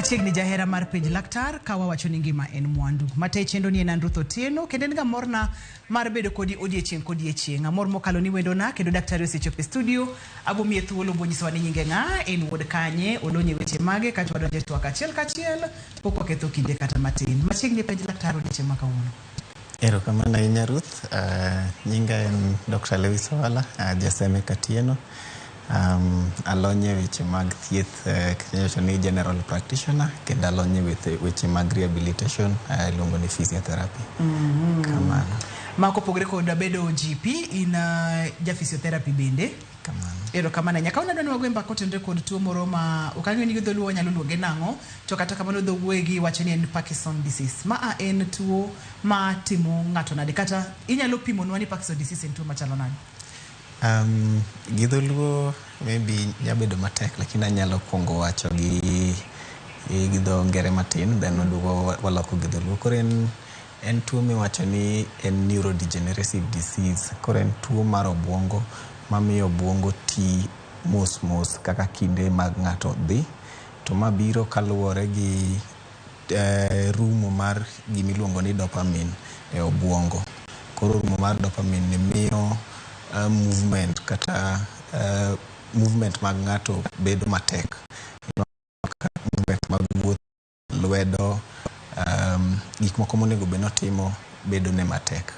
Machiegni jahera mar penj laktar ka wawacho ni ngima en mwandu. Mate chendo ni en an Ruth Otieno kendo en ga morna mar bedo kodi odiechieng' kodiechieng'. Amor mokalo ni wendona kendo daktari osechopo e studio. Abo miye thuolo bonyisowa ni nyinge ng'a, en wuod kanye, olony e weche mage kaeto wadonjo e twak achiel kachiel pok waketho kinde kata matin. Machiegni penj laktar odiechieng' ma kawuono. Erokamano ahinya Ruth. Nyinga en Dr. Lewis Owala, Jaseme Katieno. Alony e weche mag thieth, kiwacho ni general practitioner, kendo alony e weche mag rehabilitation, iluongo ni physiotherapy. Kamano. Ma kopogore kod bedo GP, in ja physiotherapy bende. Kamano. Erokamano ahinya. Kawuono adwa ni wago mbaka kotenore kod tuo moro ma ok ang'eyo ni gi dholuo wanyalo luonge nang'o, to kata kamano dho wuoyegi wacho ni en Parkinson disease. Ma a en tuo ma timo ng'ato nade kata inyalo pimonwa ni Parkinson disease en tuo machalo nade? Gi dholuo maybe nyabedo matek, lakini anyalo kuongo wacho gi dho ngere matin, then waduogo waloko gi dholuo. Koro en tuo miwacho ni en neurodegenerative disease. Koro en tuo mar obuongo mamiyo obuongo ti mos mos kaka kinde mag ng'ato dhi. To ma biro kaluwore gi rumo mar gimiluongo ni dopamine e obuongo. Koro rumo mar dopamine ni miyo movement kata movement mag ng'ato bedo matek. Movement mag wuoth, lwedo, gik moko monego bed notimo bedo ne matek.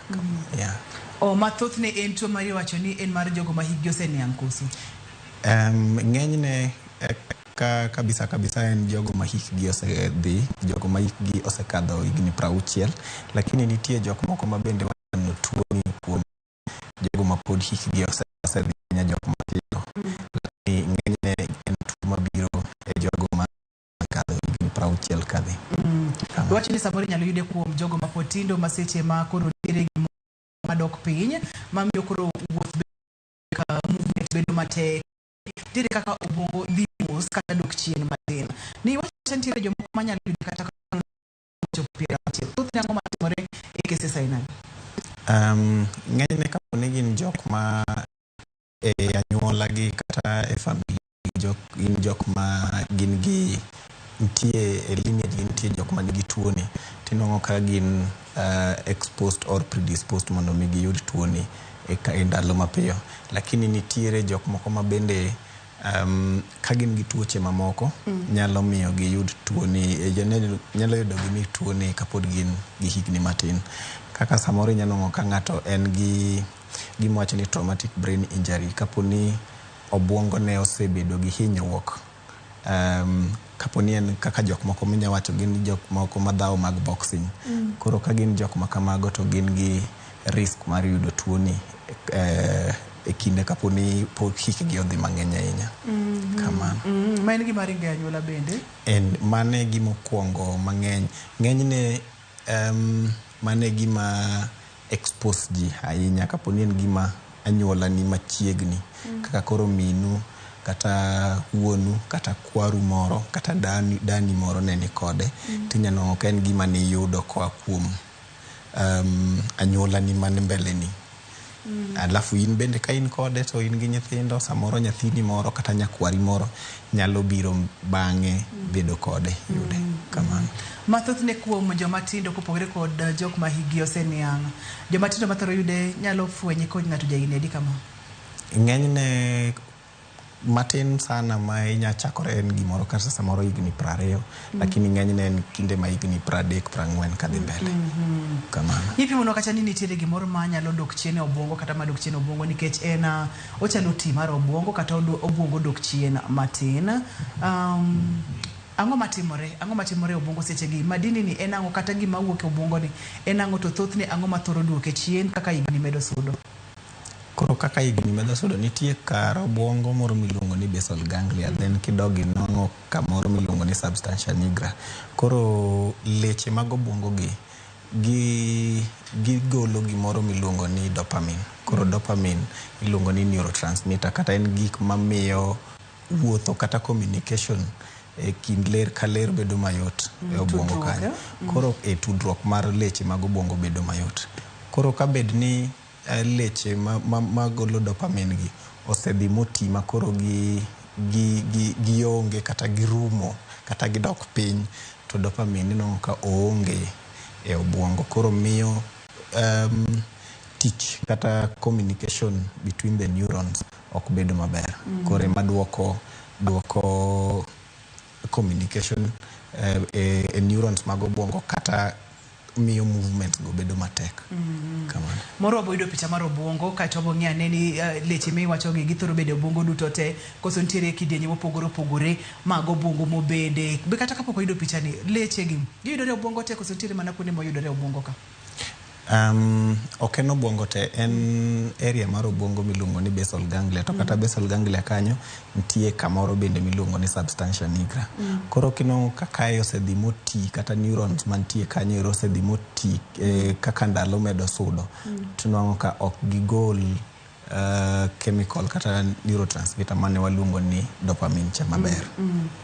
Yeah. O ma thothne en tuo mar iwacho ni en mar jogo ma hikgi oseniang' koso? Ng'enyne ka kabisa kabisa en jogo ma hikgi osedhi, jogo ma hikgi osekadho higni 60, lakini nitie jok moko ma bende waneno tuo ni kuom jogo ma pod hikgi osedhi ahinya, jok matindo. Lakini ng'enyne en tuo mabiro e jogo ma kadho higni 60 kadhi. Iwacho ni samoro inyalo yude kuom jogo ma pod tindo ma seche ma koro nitiere gimoro madok piny mamiyo koro wuoth bedo ka movement bedo matek. Nitiere kaka obwongo dhi mos kata dok chien matin. Ni iwacho nitiere jomoko manyalo yude kata ka ochopo 60. Thothne ang'o matimore e cases aina gi? Ng'enyne kapo ni gin jok ma e anyuola gi kata e family jok, gin jok ma gin gi nitie e lineage gi nitie jok ma nigi tuo ni, tinwang'o ka gin exposed or predisposed mondo mi giyud tuo ni e ndalo mapiyo. Lakini nitiere jok moko ma bende ka gin gi tuoche mamoko nyalo miyo giyud tuo ni, nyalo yudo gi mi tuo ni kapod gin gi higni matin. Kaka samoro inyalo nwang'o ka ng'ato en gi gima wacho ni traumatic brain injury, kapo ni obuongo ne osebedo gi hinyruok, kapo ni en kaka jok moko minya wacho gin jok moko madhawo mag boxing. Koro ka gin jok ma kamago to gin gi risk mar yudo tuo ni e kinde kapo ni pok hikgi odhi mang'eny ahinya. Kamano. Ma en gima ringo e anyuola bende? En mano e gima okuongo mang'eny. Ng'enyne mano e gima expose ji ahinya kapo ni en gima anyuola ni machiegni. Kaka koro minu kata wuonu kata kwaru moro kata dani moro ne ni kode. Tinyalo nwang'o ka en gima niyudo koa kuom anyuola ni man mbele ni. Alafu in bende ka in kode to in gi nyithindo, samoro nyathini moro kata nyakwari moro nyalo biro bang'e bedo kode yude. Kamano. Ma thothne kuom joma tindo kopogore kod jok ma hikgi oseniang', joma tindo mathoro yude nyalo fwenye kod ng'ato jahigni adi kama? Ng'enyne matin sana ma inya chakore en gimoro kata samoro higni 20, lakini ng'enyne en kinde ma higni 30, 40 kadhi mbele. Kamano. Ipimonwa kata ni nitiere gimoro ma nyalo dok chien e obuongo kata madok chien e obuongo nikech en ochalo ti mar obuongo kata obuongo dok chien matin. Ang'o matimore? Ang'o matimore e obuongo seche gi? Madini ni en ang'o kata gima wuok e obuongo ni en ang'o to thothne ang'o mathoro duoke chien kaka higni medo sudo? Koro kaka higni medo sudo, nitie kar obuongo moro miluongo ni basal ganglia, then kidog inwang'o kamoro miluongo ni substantia nigra. Koro leche mag obuongo gi gigolo gimoro miluongo ni dopamine. Koro dopamine iluongo ni neurotransmitter, kata en gik mamiyo wuotho kata communication e kind ler ka ler bedo mayot e obuongo kanyo. Koro e tudruok mar leche mag obuongo bedo mayot. Koro ka bed ni leche magolo dopamine gi osedhi moti ma koro gionge kata girumo. kata gidok piny to dopamine inwang'o ka oonge e obwongo. Koro miyo tich kata communication between the neurons ok bedo maber. Koro ema duoko duoko communication e neurons mag obwongo kata miyo movement go bedo matek. Kamano. Moro wabo yudo picha mar obwongo kaeto wabo ng'iyo ane ni leche miwachogi githoro bedo e obwongo duto te koso nitiere kidienje mopogore opogore mag obwongo mobede. Be kata kapok wayudo pichani, leche gi giyudore e obwongo te koso nitiere mana kuonde moyudore e obwongo ka? Ok en obwongo te, en area mar obwongo miluongo ni basal ganglia. To kata basal ganglia kanyo nitie kamoro bende miluongo ni substantia nigra. Koro kinwang'o ka kae osedhi moti kata neurons mantie kanyo ero osedhi moti kaka ndalo medo sudo, tinwang'o ka ok gigol chemical kata neurotransmitter mane waluongo ni dopamine cha maber.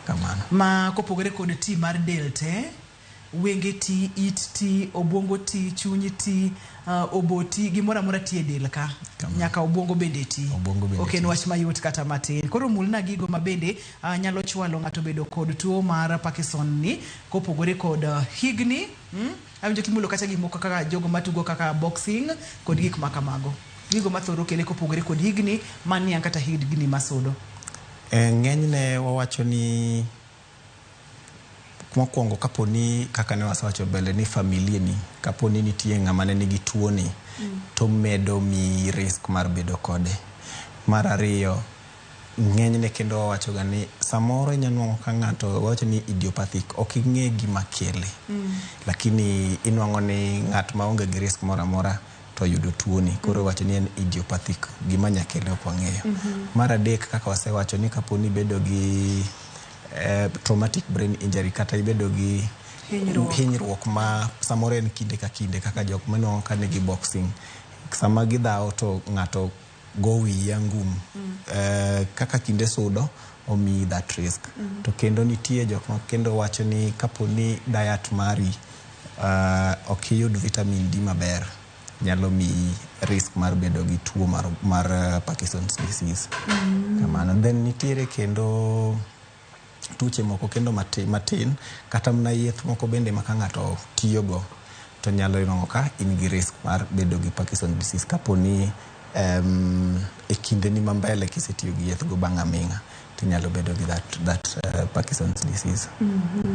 Kamano. Ma kopogore kod ti mar del te, wenge ti, it ti, obwongo ti, chuny ti, obo ti, gimoro amora ti e del ka. Kamano. Nyaka obwongo bende ti. Obwongo bende Ok en ti. wach mayot kata matin. Koro mulna gigo ma bende nyalo chwalo ng'ato bedo kod tuo mar Parkinson ni kopogore kod higni. Awinjo kimulo kacha gik moko kaka jogo matugo kaka boxing kod gik ma kamago. Gigo mathoro kele kopogore kod higni maniang' kata higni masudo. Ng'enyne wawacho ni mokwongo kaponi kaka ne wasewacho mbele ni familia ni kaponi nitie ng'ama ne nigi tuo ni to medo miyi risk mar bedo kode. Mar ariyo, ng'enyne kendo wawacho ga ni samoro inya nwang'o ka ng'ato wawacho ni idiopathic, ok ing'e gima kele. Lakini inwang'o ni ng'at maonge gi risk moro amora to oyudo tuo ni. Koro iwacho ni en idiopathic, gima nya kele ok wang'eyo. Mar adek kaka wasewacho ni kaponi ibedo gi traumatic brain injury kata ibedo gi Hinyruok. hinyruok ma samoro en kinde ka kinde kaka jok minwang'o ka nigi boxing. Sama gidhawo to ng'ato go wiyi angum. Kaka kinde sudo, omiyi that risk. To kendo nitie jok ma kendo wacho ni kaponi diet mari ok iyud vitamin D maber, nyalo miyi risk mar bedo gi tuo mar Parkinson's disease. Kamano. Then nitiere kendo tuoche moko kendo matin kata mana yeth moko bende ma ka ng'ato tiyogo to nyalo nwang'o ka in gi risk mar bedo gi Parkinson's disease kaponi e kindeni ma mbele kisetiyo gi yeth go bang' aming'a tinyalo bedo gi that Parkinson's disease.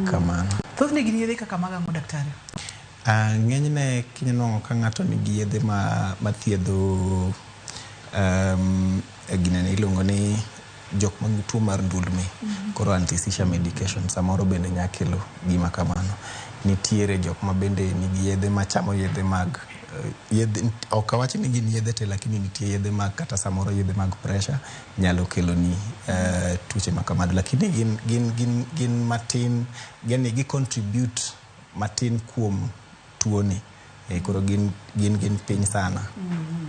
Kamano. Thothne gin yedhe kaka mag ang'o daktari? Ng'enyne kinya nwang'o ka ng'ato nigi yedhe mathiedho ginene iluongo ni jok man gi tuo mar ndulme. Koro anti-seizure medication samoro bende nya kelo gima kamano. Nitiere jok ma bende nigi yedhe machamo yedhe mag yedhe, ok awach ni gin yedhe te lakini nitie yedhe mag kata samoro yedhe mag pressure nyalo kelo ni tuoche ma kamano. Lakini gin matin, gin gi contribute matin kuom tuoni. Koro gin piny sana.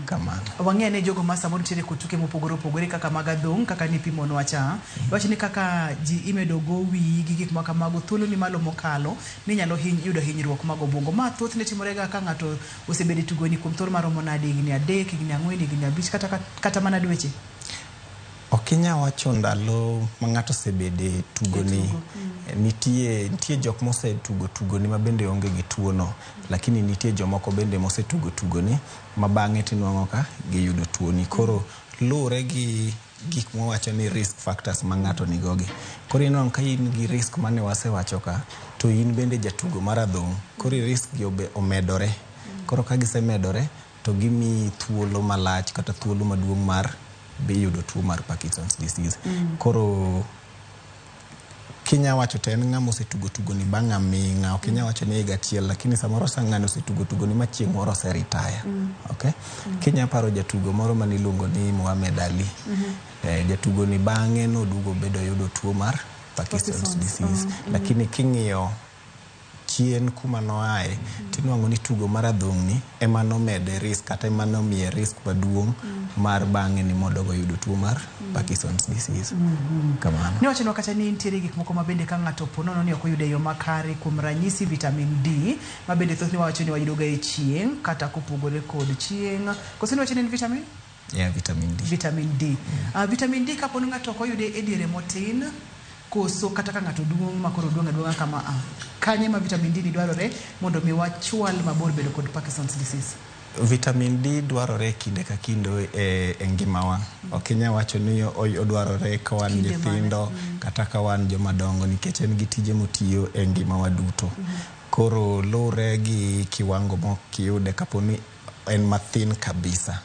Kamano. Wang'eyo ni jogo ma samoro nitiere kod tuke mopogore opogore kaka mag adhong' kaka nipimonwa cha. Wach ni kaka ji imedo go wiyi gi gik ma kamago thuolo ni malo mokalo ni nyalo yudo hinyruok mag obwongo. Ma thothne timore ga ka ng'ato osebedo e tugoni kuom thuolo maromo nade, higni 3, higni 4, higni 5 kata mana dweche. Ok inyal wacho ndalo ma ng'ato osebede tugoni. Nitie jok mosetugo tugoni ma bende onge gi tuo no, lakini nitie jomoko bende mosetugo tugoni ma bang'e tinwang'o ka giyudo tuoni. Koro luwore gi gik mwawacho ni risk factors ma ng'ato nigogi. Koro inwang'o ka in gi risk mane wasewacho ka, to in bende jatugo mar adhong', koro risk gi omedore. Koro ka gisemedore, to gimiyi thuolo malach kata thuolo maduong' mar be yudo tuo mar Parkinson's disease. Koro kinya wacho to en ng'ama osetugo tugoni bang' aming'a, ok inya wacho ni higa achiel, lakini samoro sa ng'ani osetugo tugoni ma chieng' moro ose retire. Okay? Kinya paro jatugo moro mane iluongo ni Muhammad Ali. Jatugo ni bang'e noduogo bedo yudo tuo mar Parkinson's disease. Lakini king'iyo chien kuma noaye, tinwang'o ni tugo mar adhong' ni ema nomede risk kata ema nomiye risk maduong' mar bang'e ni modogo yudo tuo mar Parkinson's disease. Kamano. Niwachonwa kata ni nitiere gik moko ma bende ka ng'ato po nono ni ok oyudo e yo makare, kuom ranyisi vitamin D ma bende thothne wawacho ni wayudo ga e chieng' kata kopogore kod chieng'. Koso niwacho ni en vitamin? Yeah, vitamin D. Vitamin D. Vitamin D kapo ni ng'ato ok oyude e diere motin, Koso kata ka ng'ato duong' ma koro duong' aduong'a kama a kanye ma vitamin D ni dwarore mondo mi wachwal mabor bedo kod Parkinson's disease? Vitamin D dwarore kinde ka kinde e ngimawa. Ok inyal wacho ni odwarore ka wan nyithindo kata ka wan joma dongo, nikech en gi tije motiyo e ngimawa duto. Koro luwre gi kiwango mokiyude, kapo ni en mathin kabisa,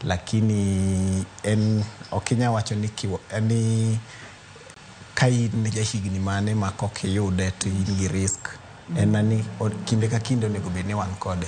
lakini en ok inyal wacho ni ni ka in jahigni mane ma kok iyude to in gi risk. En ni kinde ka kinde onego bed ni wan kode.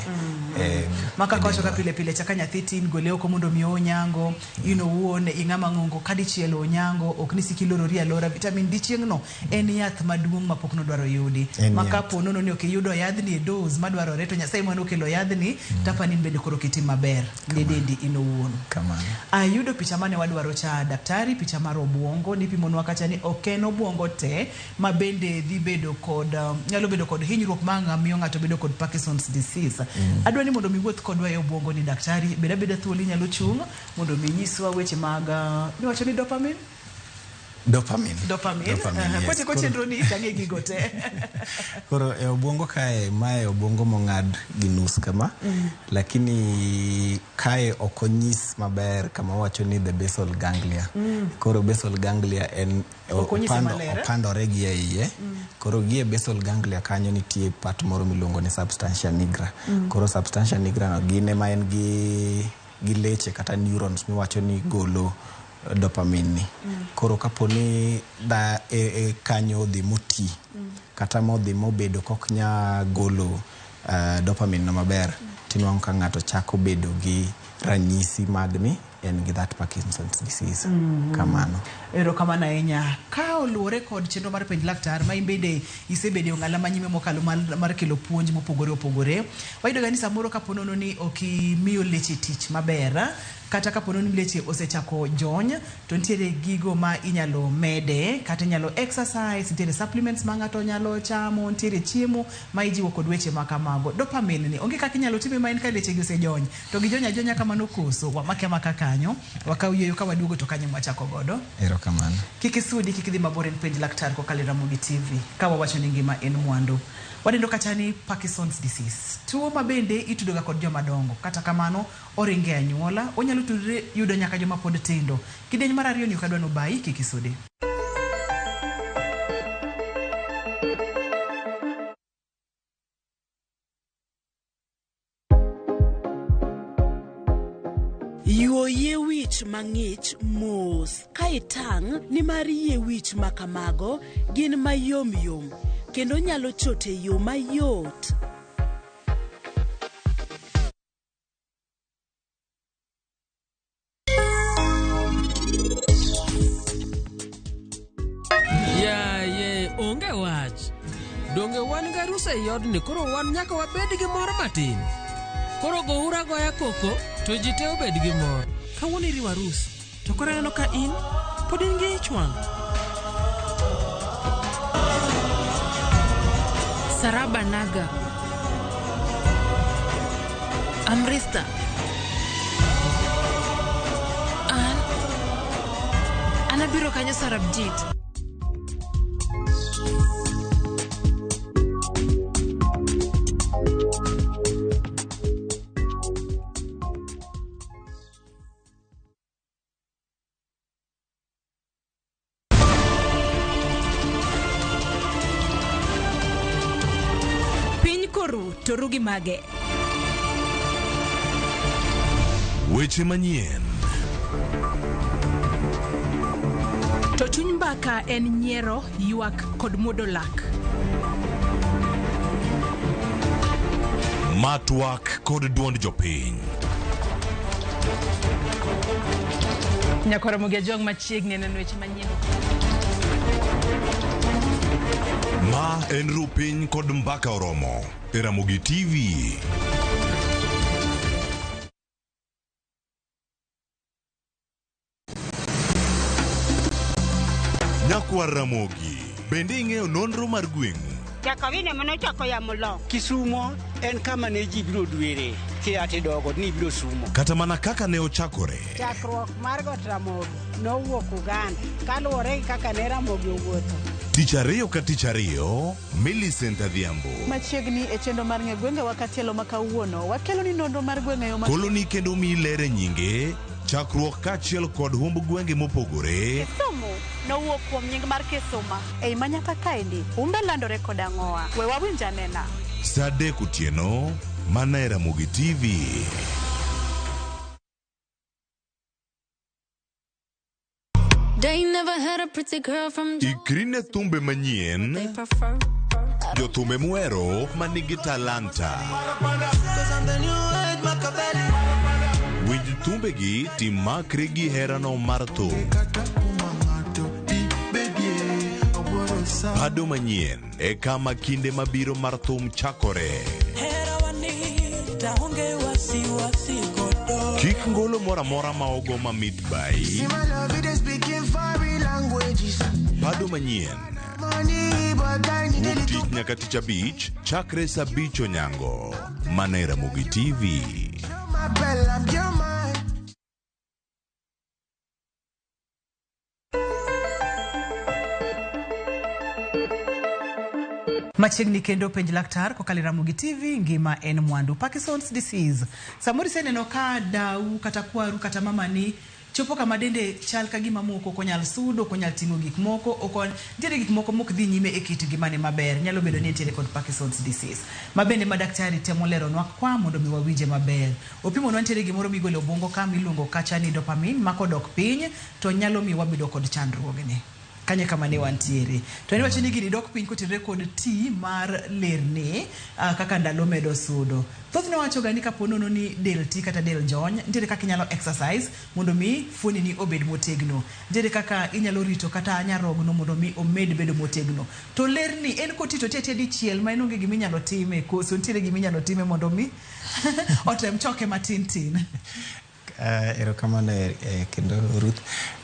Maka kawacho ka pile pile chaka nyathi tin gole oko mondo mi onyango, in owuon ing'ama ng'ongo kadichiel onyango, ok ni sik ilorori alora. Vitamin D chieng' no en yath maduong' mapok nodwaro yudi. Ma kapo nono ni ok iyudo yadhni e dose madwarore to Nyasaye mane okelo yadhni, tapani in bende koro ok itim maber ne dendi in owuon. Kamano. Ayudo picha mane wadwaro cha daktari, picha mar obuongo, nipimonwa kacha ni ok en obuongo te ma bende dhi bedo kod nyalo bedo kod hinyruok ma miyo ng'ato bedo kod Parkinson's disease. Adwa ni mondo mi wuoth kodwa e obuongo ni daktari, bed abeda thuolo inyalo chung' mondo mi nyiswa weche mag niwacho ni dopamine? Dopamine. Dopamine. Dopamine, yes. Kotieko chenro ni tang'e gigo te. Koro e obuongo kae, mae obuongo mong'ad gi nus kama, lakini kae ok onyis maber kama wacho ni the basal ganglia. Koro basal ganglia en opandore gi e iye. Koro gi e basal ganglia kanyo nitie part moro miluongo ni substantia nigra. Koro substantia nigra no gin ema en gi leche kata neurons miwacho ni golo dopamine ni. Koro kapo ni da kanyo odhi moti, kata modhi mobedo kok nya golo dopamine no maber, tinwang'o ka ng'ato chako bedo gi ranyisi mag ni en gi that Parkinson's disease. Kamano. Erokamano ahinya. Ka oluwore kod chenro mar penj laktar ma in bende isebedo e ong'ala manyime mokalo mar kelo puonj mopogore opogore, wayudo ga ni samoro kapo nono ni ok imiyo leche tich maber, kata kapo nono ni leche osechako jony, to nitiere gigo ma inyalo mede, kata inyalo exercise, nitiere supplements ma ng'ato nyalo chamo, nitiere chiemo ma ijiwo kod weche ma kamago. Dopamine ni onge kaka inyalo time ma en ka leche gi osejony, to gijony ajonya kamano koso? Wamake amaka kanyo, wakaw yweyo ka waduogo to kanyo mwachako godo. Erokamano. Kik isudi, kik idhi mabor, en penj laktar kokalo e Ramogi TV. Ka wawacho ni ngima en mwandu. Waneno kacha ni Parkinson's disease, tuo ma bende itudoga kod joma dongo, kata kamano oringe anyuola, onyalo tudore yudo nyaka joma pod tindo. Kidieny mar ariyo ni ok adwa nobayi, kik isudi. Yuo yie wich mang'ich mos ka itang' nimar yie wich ma kamago gin mayom yom kendo nyalo chot e yo mayot. Yaye, onge wach. Donge wan garus ei odni, koro wan nyaka wabed gi mor matin. Koro gouru agoya koko, to ji te obed gi mor. Kawuono iriwo arus, to koro aneno ka in pod in gi ich wang'. Saraba Naga. Amrista. An abiro kanyo Sarabjit. Piny koru to ru gi mage. Weche manyien. To chuny mbaka en nyiero, ywak kod muodo lak. Matwak kod duond jopiny. Nyakwar Ramogi Ajwang' machiegni neno weche manyien. Ma en ru piny kod mbaka oromo e Ramogi TV. Nyakwar Ramogi, bende ing'eyo nonro mar gweng'u? Jakawine manochako yamo lo. Kisumo en kama ne ji biro dwere kia tidogo ni ibiro sumo. Kata mana kaka ne ochakore. Chakruok mar Got Ramogi nowuok Uganda kaluwore gi kaka ne Ramogi owuotho. Tich ariyo ka tich ariyo, Millicent Adhiambo. Machiegni e chenro mar ng'e gwengewa katielo ma kawuono, wakelo ni nonro mar gweng' e yo ma Koloni kendo miyi ler e nyinge, chakruok kaachiel kod humb gwenge mopogore. Kisumu nowuok kuom nying mar Kisuma. Ei manyaka kaendi, humbe landore kod ang'owa. We wawinj anena. Saa 3 otieno, mana e Ramogi TV. They never had a pretty girl from Ikri ne thumbe manyien, prefer. jothumbe muhero ma nigi talanta. Winj thumbegi timakri gi herano mar thum. Bado manyien e kama kinde mabiro mar thum chakore. Kik ngolo moro amora ma ogo mamit bai. Bado manyien. Wuok tich nyaka tich abich, chakre saa 5 onyango. Mana e Ramogi TV. Machiegni kendo penj laktar kokalo e Ramogi TV, ngima en mwandu. Parkinson's disease. Samoro iseneno ka dau kata kwaru kata mamani chopo kama dende chal ka gima moko, ok onyal sudo, ok onyal ting'o gik moko, ok nitiere gik moko mok dhi nyime e kit ngimane maber. Nyalo bedo ni entiere kod Parkinson's disease. Ma bende ma daktari temo leronwa kwa mondo mi wawinje maber. Opimonwa nitiere gimoro migolo e obwongo ka miluongo kacha ni dopamine ma kodok piny to nyalo miyo wabedo kod chandruogni. Kanyo kama ne wantiere. To en wacho ni gini dok piny kotenore kod ti mar lerni kaka ndalo medo sudo. Thothne wacho ga ni kapo nono ni del ti kata del jony, nitiere kaka inyalo exercise mondo mi fuoni ni obed motegno. Nitiere kaka inyalo rito kata nyarogno mondo mi omed bedo motegno. To lerni en koti to ti atiya dichiel ma en onge gima inyalo time, koso nitiere gima inyalo time mondo mi otem choke matin tin. Erokamano kendo Ruth.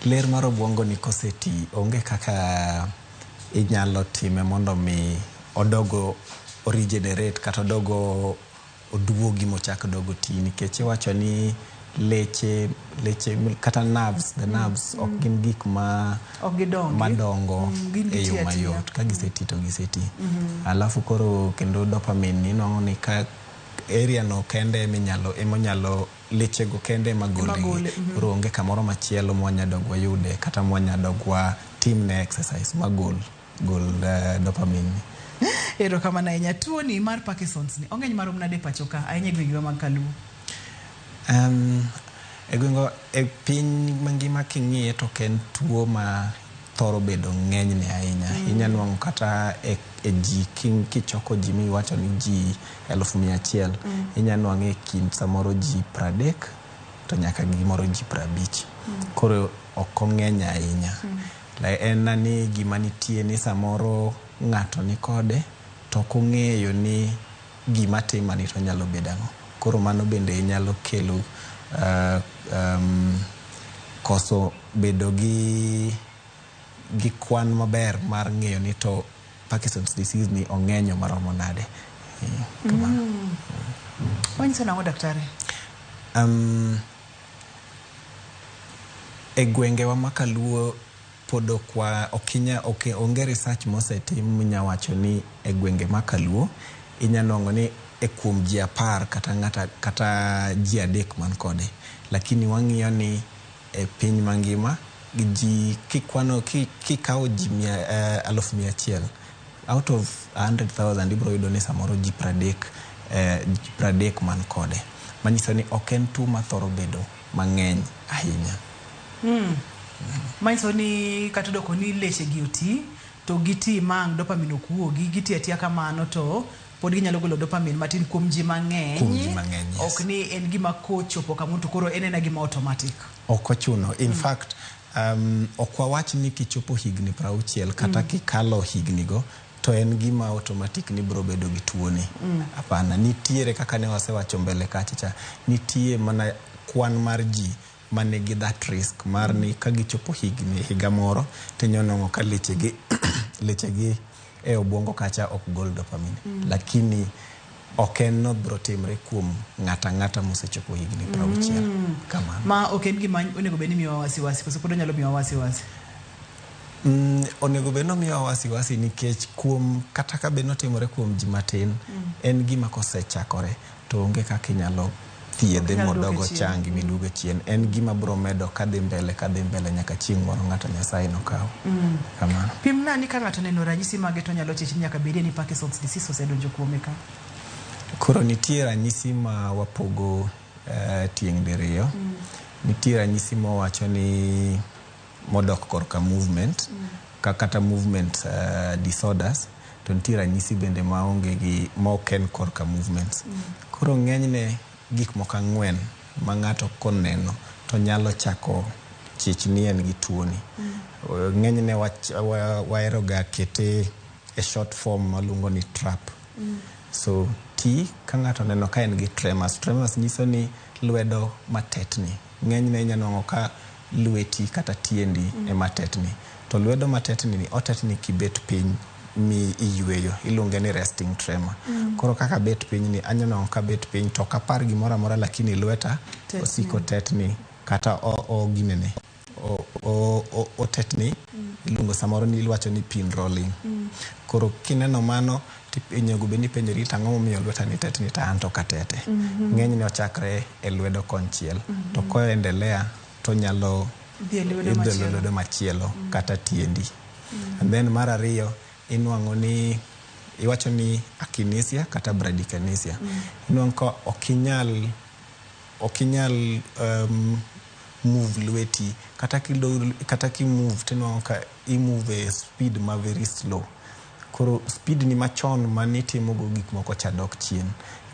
Ler mar obwongo ni koseti onge kaka inyalo time mondo mi odogo o regenerate kata odogo oduogi mochak dogo ti, nikech iwacho ni leche kata nerves, the nerves ok gin gik ma madongo e yo mayot. Ka giseti to giseti. Alafu koro kendo dopamine inwang'o ni ka area no kende eminyalo emonyalo lechego kende ema gole. Koro onge kamoro machielo mwanya dog wayude kata mwanya dog watimne exercise magol gol dopamine ni. Erokamano ahinya. Tuoni mar Parkinson's ni ong'eny marom nade pacho ka ahinya e gwengewa mag Kaluo? E gwengo e piny mangima king'iye to ok en tuo ma thoro bedo ng'enyne ahinya. Inya nwang'o kata e ji kichoko ji miwacho ni ji 100,000, inya nwang'e e kind samoro ji 30 to nyaka gimoro ji 50. Koro ok ong'eny ahinya. En na ni gima nitie ni samoro ng'ato ni kode to ok ong'eyo ni gima timani to nyalo bedo ang'o. Koro mano bende nyalo kelo koso bedo gi kwan maber mar ng'eyo ni to Parkinson's disease ni ong'enyo maromo nade. Wanyiso nang'o daktari? E gwengewa ma Kaluo pod ok onge research mosetim minya wacho ni e gwenge ma Kaluo inya nwang'o ni e kuom ji 10 kata kata ji 3 man kode, lakini wang'iyo ni e piny mangima ji kikwano kikawo ji 100,000 out of 100,000 ibiro yudo ni samoro ji 30 man kode, manyiso ni ok en tuo mathoro bedo mang'eny ahinya. Manyiso ni kata odoko ni leche gi oti to giti ma ang' dopamine ok wuogi, giti atiya kamano to pod ginyalo golo dopamine matin kuom ji mang'eny. Kuom ji mang'eny, yes. Ok ni en gima kochopo kamoro to koro en ena gima automatic. Ok ochuno. In fact, ok wawach ni kichopo higni 60 kata kikalo higni go to en gima automatic ni biro bedo gi tuoni. Hapana, nitiere kaka ne wasewacho mbele kacha cha, nitie mana kwan mar ji manigi that risk mar ni ka gichopo higni higa moro to inya nwang'o ka lechegi e obwongo kacha ok gol dopamine. Lakini ok en no biro timre kuom ng'ata ang'ata mosechopo higni 60. Kamano. Ma ok en gima onego bed ni miyowa wasiwasi, koso pod onyalo miyowa wasiwasi? Onego bed nomiyowa wasiwasi nikech kuom kata ka bed notimore kuom ji matin, en gima kosechakore to onge kaka inyalo thiedhe Ok inyal duoke modogo chien. changi miduoge chien. En gima biro medo kadhi mbele nyaka chieng' moro ng'ato Nyasaye nokaw. Kamano. Pimna ni ka ng'ato oneno ranyisi mage to nyalo chich ni nyaka bedie ni Parkinson's disease osedonjo kuome ka. Koro nitie ranyisi ma wapogo tieng' diriyo. Nitie ranyisi mawacho ni modok korka movement, kata movement disorders, to nitie ranyisi bende maonge gi ma ok en korka movements. Koro ng'enyne gik moko ang'wen ma ng'ato koneno to nyalo chako chich ni en gi tuoni. Ng'enyne wahero ga kete e short form maluongo ni TRAP. So T, ka ng'ato oneno ka en gi tremors. Tremors nyiso ni lwedo matetni. Ng'enyne inyalo nwang'o ka lweti kata tiendi ema tetni. To lwedo matetni ni otetni kibet piny mi iyweyo, iluonge ni resting tremor. Koro kaka bet piny ni anyalo nwang'o ka bet piny to ok apar gimoro amora, lakini lweta Tetni. osiko tetni kata o ginene otetni. Iluongo samoro ni iwacho ni pin rolling. Koro kineno mano onego bed ni ipenjori to ang'o momiyo lweta ni tetni to an to ok atete. Ng'enyne ochakre e lwedo konchiel, to koendelea to nyalo Dhi e lwedo idhi e machielo. lwedo machielo kata tiendi. And then mar ariyo inwang'o ni iwacho ni akinesia kata bradykinesia. Inwang'o ka ok inyal move lweti kata kimove tinwang'o ka imove e speed ma very slow. Koro speed ni machon manitimogo gik moko cha dok chien.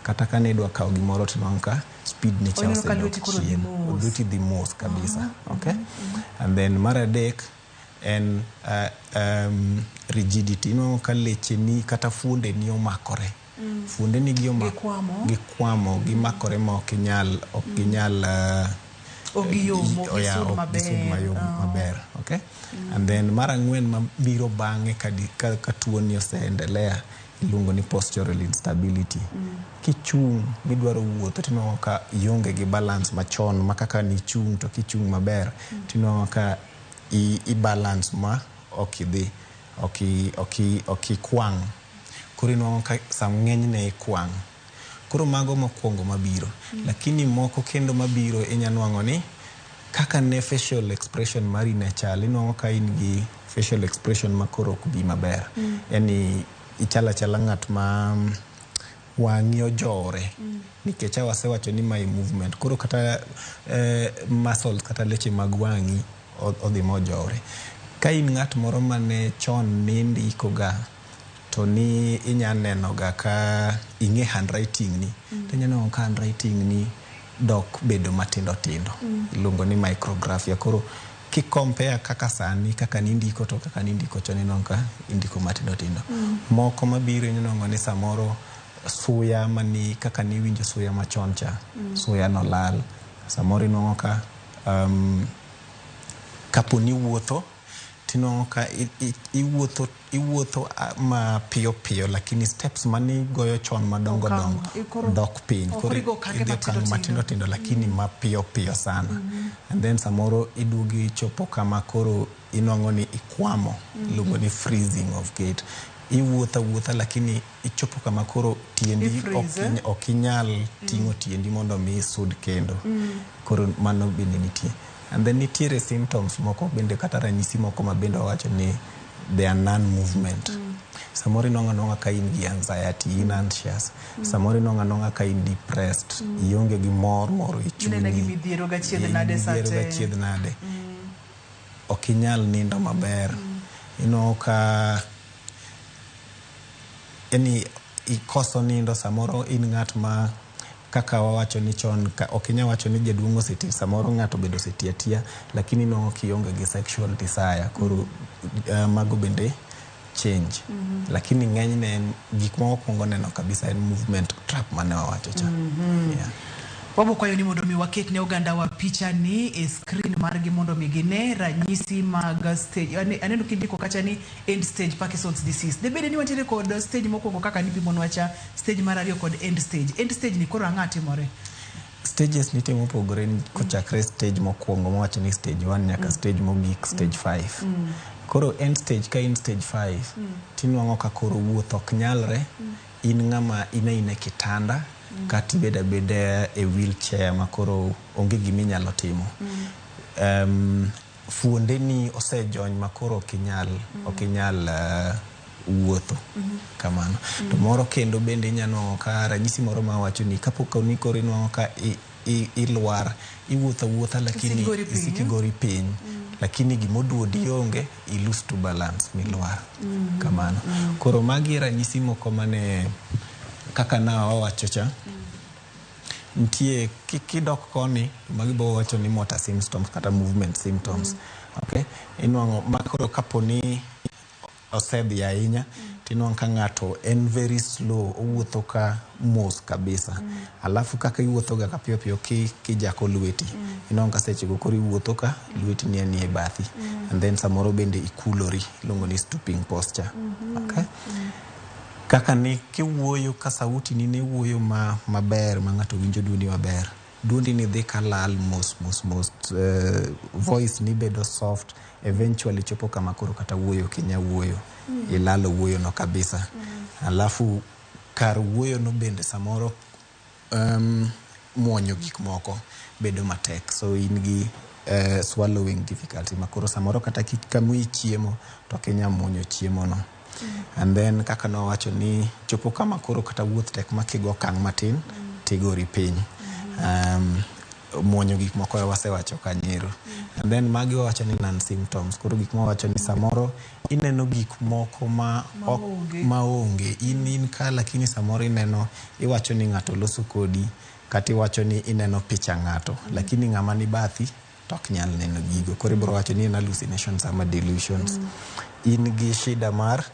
Kata ka nidwa kawo gimoro tinwang'o ka speed ni cha Oneno ka osedok lweti koro dhi chien. mos. Lweti dhi mos kabisa. Okay? And then mar adek en rigidity. Inwang'o ka lecheni kata fuondeni omakore. Fuondeni gi Gikwamo. Gikwamo, gimakore ma ok ginyal Ok giyom, ok oh, yeah, gisud ok maber. gisud mayom maber. Okay? And then mar ang'wen mabiro bang'e ka tuoni oseendelea iluongo ni postural instability. Kichung' midwaro wuotho tinwang'o ka ionge gi balance machon ma kaka nichung' to kichung' maber tinwang'o ka i balance ma ok idhi ok ikwang'. Koro inwang'o ka sam ng'enyne ikwang'. Koro mago mokwongo mabiro. Lakini moko kendo mabiro inya nwang'o ni kaka ne facial expression mari ne chal, inwang'o ka in gi facial expression ma koro ok bi maber. Yani ichalo achala ng'at ma wang'i ojowore. Nikech a wasewacho ni mae movement. Koro kata muscles kata leche mag wang'i odhi mojowore. Ka in ng'at moro mane chon nindiko ga to ni inya neno ga ka ing'e handwriting ni, to inya neno ka handwriting ni dok bedo matindo tindo. Iluongo ni micrographia. Koro ki compare kaka sani kaka nindiko to kaka nindiko chon, inwang'o ka indiko matindo tindo. Moko mabiro inwang'o ni samoro suya mani kaka niwinjo suya machon cha, suya no lal. Samoro inwang'o ka kapo ni iwuotho tinwang'o ka iwuotho ma piyo piyo, lakini steps manigoyo chon madongo Okang', dongo dok piny. Oh, Koro koro igo okange idhi matindo okang' matindo tindo. tindo lakini mapiyo piyo sana. And then samoro iduogo ichopo kama koro inwang'o ni ikwamo, iluongo ni freezing of gait. Iwuotho awuotha lakini ichopo kama koro tiendi I-freeze, eh? ok inyal ting'o tiendi mondo mi isud kendo. Koro mano bende nitie. And then nitiere symptoms moko bende kata ranyisi moko ma bende wawacho ni they are non-movement. Samoro inwang'o anwang'a ka in gi anxiety, in anxious. Samoro inwang'o anwang'a ka in depressed, ionge gi mor moro e chunyi. Inene gi midhiero gachiedh nade Midhiero sate. gachiedh nade. Ok inyal nindo maber. Inwang'o ka yani ikoso nindo. Samoro in ng'at ma kaka wawacho ni chon ka, ok inyal wacho ni jaduong' oseti, samoro ng'ato bende oseti atiya, lakini inwang'o kionge gi sexual desire. Koro mago bende change. Lakini ng'enyne en gik ma wakwongo neno kabisa en movement trap mane wawacho cha. Yeah. Wabo kwayo ni mondo mi waket ne oganda wa picha ni e screen margi mondo mi gine ranyisi mag stage. Aneno kindiko kacha ni end stage Parkinson's disease. Debede ni wantiere kod stage mokwongo kaka nipimonwa cha, stage mar ariyo kod end stage. End stage ni koro ang'a timore? Stages nitie mopogore kochakre stage mokwongo mawacho ni stage 1 nyaka stage mogik stage 5. Koro end stage ka in stage 5 tinwang'o ka koro wuoth ok nyalre. In ng'ama in aina e kitanda kata ibed abeda e wheelchair ma koro onge giminyalo timo. Fuondeni osejony ma koro ok inyal wuotho kamano. To moro kendo bende inya nwang'o ka ranyisi moro mawacho ni kapok ni koro inwang'o ka ilwar, iwuotho awuotha lakini Isik igori piny, isik igori piny, lakini gimoduodi onge, i lose to balance milwar kamano. Koro magi e ranyisi moko mane kaka na wawacho cha. Nitie kidok koni to magi bo wacho ni motor symptoms kata movement symptoms. Okay, inwang'o ma koro kaponi osedhi ahinya, tinwang'o ka ng'ato en very slow, owuotho ka mos kabisa. Alafu kaka iwuotho ga ka piyo piyo kijako lweti, inwang'o ka sechego koro iwuotho ka lweti ni anie bathi. And then samoro bende ikulori, iluongo ni stooping posture. Okay? Kaka ni kiwuoyo ka sauti ni ne wuoyo ma maber ma ng'ato winjo duondi maber, duondi ni dhi kalal mos mos mos, voice ni bedo soft, eventually chopo kama koro kata wuoyo ok inyal wuoyo, ilalo wuoyo no kabisa. Alafu kar wuoyo no bende samoro muonyo gik moko bedo matek, so in gi swallowing difficulty ma koro samoro kata kama chiemo to ok inyal muonyo chiemo no. And then kaka nowacho ni chopo kama koro kata wuoth tek ma kigo okang' matin tigori piny. Muonyo gik moko wasewacho kanyero. And then magi wawacho ni non symptoms. Koro gik mawacho ni samoro ineno gik moko ma ok maonge in ka, lakini samoro ineno, iwacho ni ng'ato loso kodi, kata iwacho ni ineno picha ng'ato, lakini ng'ama ni bathi to ok nyal neno gigo. Koro ibiro wacho ni en hallucinations ama delusions. In gi shida mar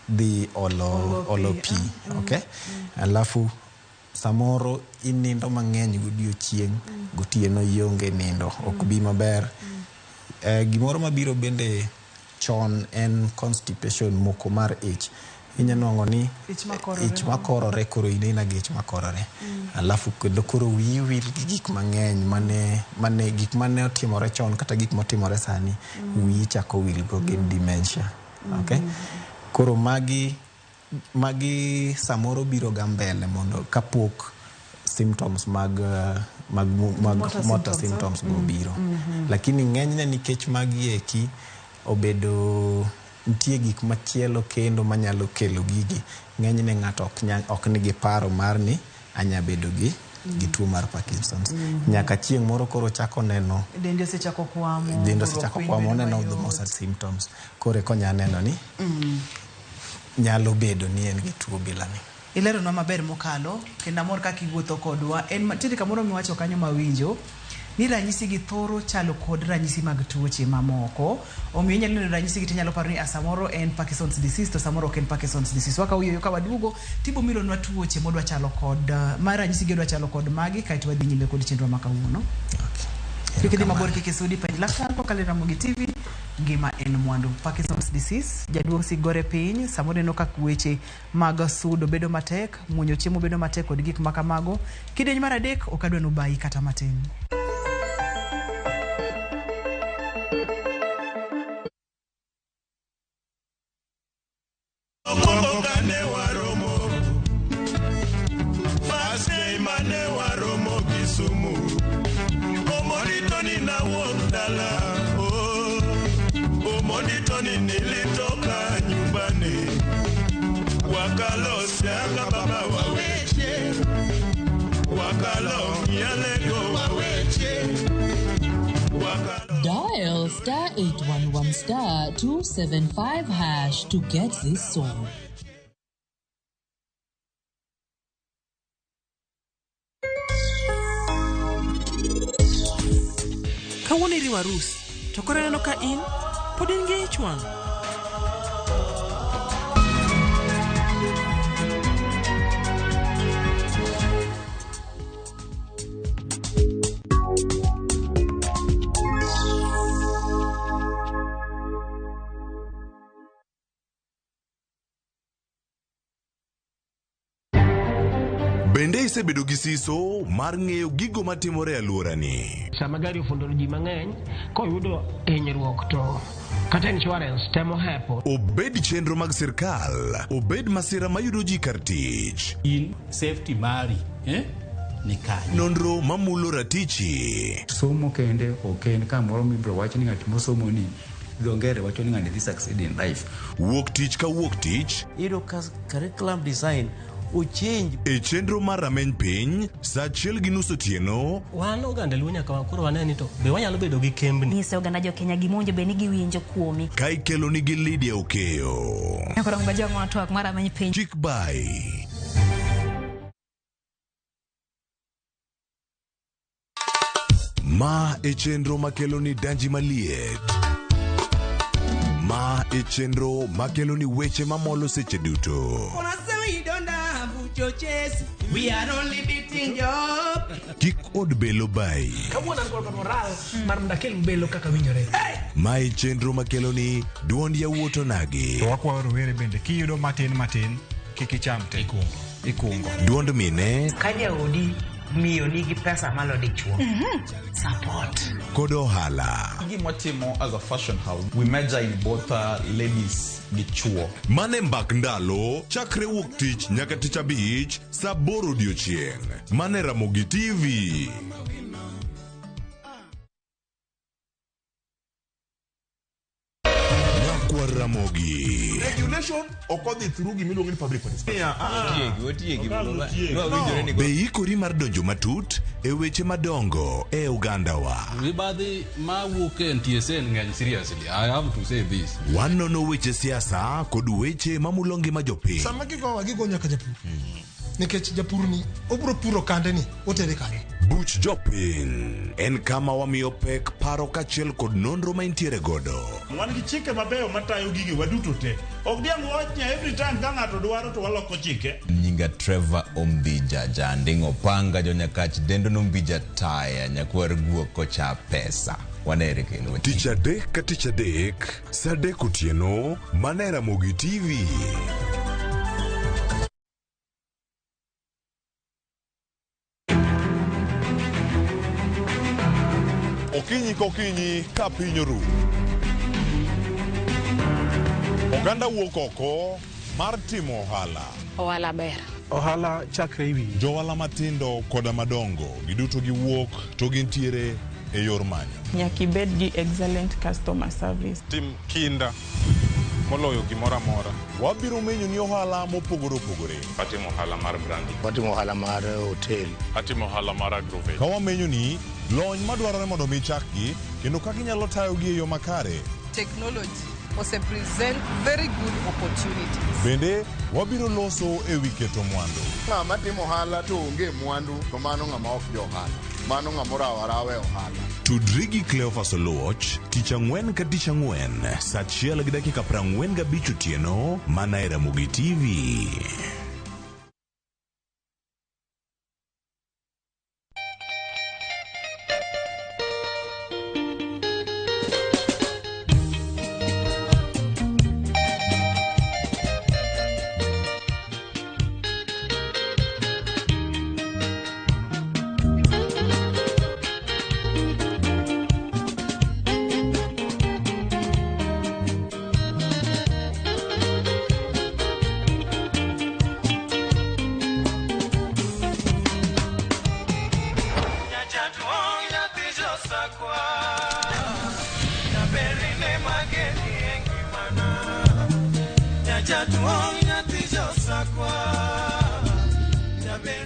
dhi olo pi, okay? Alafu samoro inindo mang'eny godiochieng', gotieno ionge nindo, ok bi maber. Gimoro mabiro bende chon en constipation, moko mar ich. Inya nwang'o ni Ich makorore. Ich makorore, koro in aina gi ich makorore. Alafu kendo koro wiyi wil gi gik mang'eny mane gik mane otimore chon kata gik motimore sani, wiyi chako wil go, gin dementia. Okay? Koro magi samoro biro ga mbele mondo kapok symptoms mag motor motor symptoms, symptoms go biro. Lakini ng'enyne nikech magi eki obedo nitie gik machielo kendo manyalo kelo gigi, ng'enyne ng'ato ok nigi paro mar ni anya bedo gi tuo mar Parkinson's. Nyaka chieng' moro koro chako neno dendi osechako kwamo, dende koro osechako piny kwamo, bedo oneno the mayot. motor symptoms, koro eka onya neno ni nyalo bedo ni en gi tuo bilani. Ileronwa maber mokalo kendo amor kaka iwuotho kodwa. En nitiere kamoro miwacho kanyo mawinjo ni ranyisi gi thoro chalo kod ranyisi mag tuoche mamoko, omiyo inyalo neno ranyisi gi tinyalo paro ni samoro en Parkinson's disease to samoro ok en Parkinson's disease. Wakawo yueyo ka waduogo tibo milonwa tuoche modwa chalo kod ma ranyisi gi odwa chalo kod magi, kaeto wadhi nyime kod chenro ma kawuono. Kik idhi mabor, kik isudi, penj laktar kokalo e Ramogi TV. Ngima en mwandu. Parkinson's disease, jaduong' sigore piny, samoro neno ka weche mag sudo bedo matek, muonyo chiemo bedo matek kod gik ma kamago. Kidieny mar adek ok adwa nobayi kata matin. Mokwongo kane waromo, first day mane waromo Kisumu, Omondi to ni nawuok dala, oh, Omondi to ni nilitoka nyumbani, wakalo Siaka baba waweche, wakalo Nyalego waweche, wakalo Dial star 811 star 275 hash to get this song. Kawuono iriwo arus, to koro aneno ka in pod in gi ich wang'. Bende isebedo gi siso mar ng'eyo gigo matimore e alworani? Sama gari ofundo ji mang'eny, koyudo hinyruok to Kata insurance temo hepo. Obed chenro mag sirkal, obed masira mayudo ji kar tich. In safety mari eh? Ni kanye? Nonro mamulo ratichi. Somo kende ok en kamoro mibiro wach ni ng'at mosomo ni dho ngere wacho ni ng'ani dhi succeed in life. Wuok tich ka wuok tich. Iyudo ka curriculum design ochange. E chenro mar rameny piny, saa achiel gi nus otieno. Wan oganda Luo nyaka koro wane ni to be wanyalo bedo gi kembni. Nyise oganda jo Kenya gima owinjo bed ni giwinjo kuomi. Ka ikelo nigi Lydia Okeyo. Nyakoro ngajong' twak mar rameny piny. Chik bai. Ma e chenro makelo ni danji maliet. Ma e chenro makelo ni weche mamolo seche duto. We are only beating job. Kik od belo bai. Kawuono an kod moral mar mondo akel belo kaka winjore. Ma e chenro makelo ni duond yawuot onagi. To wakwayo rowere bende kiyudo matin matin kik icham te. Ikungo. Duond mine. Ka jaodi miyo nigi pesa malo dichuo. Support. Kod ohala. Gima watimo as a fashion house, we major in both ladies gi chuo. Mane mbak ndalo chakre wuok tich nyaka tich abich saa aboro odiochieng'. Mane Ramogi TV. Nyakwar Ramogi. Regulation ok odhi through gimiluongo ni public participation. Be ikori mar donjo matut e weche madongo e ogandawa. Mibadhi mawuok e NTSA ng'eny seriously. I have to say this. Wanono weche siasa kod weche mamulo ngima jopiny. Sama gigowa gigo nyaka japur. Nikech japur ni obiro puro kande ni otere kanye. Buch jopiny en kama wamiyo pek paro kaachiel kod nonro ma intiere godo. Wan gi chike mabeyo matayo gige waduto te. Ok diang' wawach ni every time ka ng'ato dwaro to waloko chike. Nyinga Trevor Ombija Janding' Opanga Jonyakach dendo nombija taya nyakwar guok kocha pesa. Wanere kendo. Tich adek ka tich adek, saa adek otieno, mana e Ramogi TV. Okinyi kokinyi ka piny oru. Oganda wuok oko mar timo ohala. Ohala ber. Ohala chakre ewi. Johala matindo koda madongo giduto giwuok to gintiere e yor manyo. Nyaka ibed gi excellent customer service. Tim kinda moloyo gimoro amora. Wabiro menyo ni ohala mopogore opogore. Atimo ohala mar branding. Watimo ohala mar hotel. Atimo ohala mar agrovet. Ka wamenyo ni lony madwarore mondo mi chakgi kendo kaka inyalo tayogi e yo makare. Technology ose present very good opportunities. Bende wabiro loso e wi keto mwandu. Ng'ama timo ohala to onge mwandu to mano ng'ama ok jo ohala. Mano ng'ama orawo arawa e ohala. Tudri gi Cleophas Oluoch tich ang'wen ka tich ang'wen saa achiel gi dakika 45 otieno mana e Ramogi TV.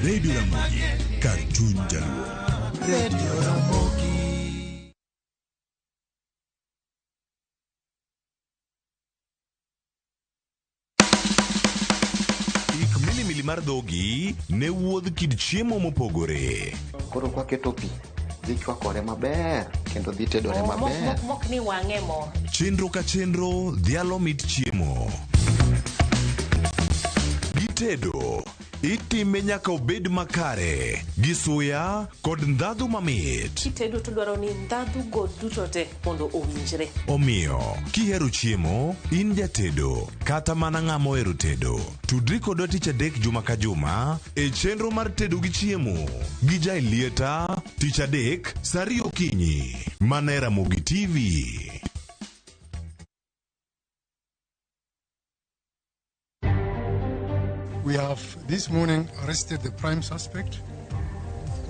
Radio Ramogi, kar chuny Jaluo. Radio Ramogi. Ik milimili mar dhogi ne wuodh kit chiemo mopogore. Koro kwaketo pi, dhi chwakore maber kendo dhi tedore maber. Mok ni wang'e mo. Chenro ka chenro dhialo mit chiemo. Gitedo itime nyaka obed makare gi suya kod ndhadhu mamit. Kitedo to dwaro ni ndhadhu go duto te mondo owinjre. Omiyo, kihero chiemo, in jatedo kata mana ng'ama ohero tedo, tudri kodwa tich adek juma ka juma e chenro mar tedo gi chiemo gi Jaelieta tich adek saa ariyo okinyi mana e Ramogi TV. We have this morning arrested the prime suspect,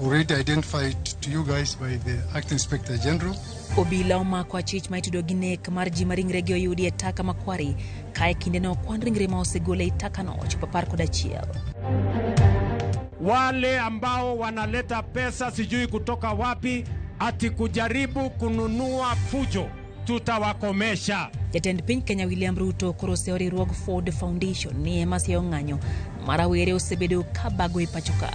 already identified to you guys by the Acting Inspector General. Obila omako achich ma itudo gi nek mar ji ma ringregi oyudi e taka makwari ka e kindeno kwan ringre ma osegol ei takano ochopo 11. Wale ambao wanaleta pesa sijui kutoka wapi ati kujaribu kununua fujo, tutawakomesha. Jatend piny Kenya William Ruto koro oseyo riwruog Ford Foundation ni ema siyo ng'anyo ma rawere osebedo ka bago e pacho ka.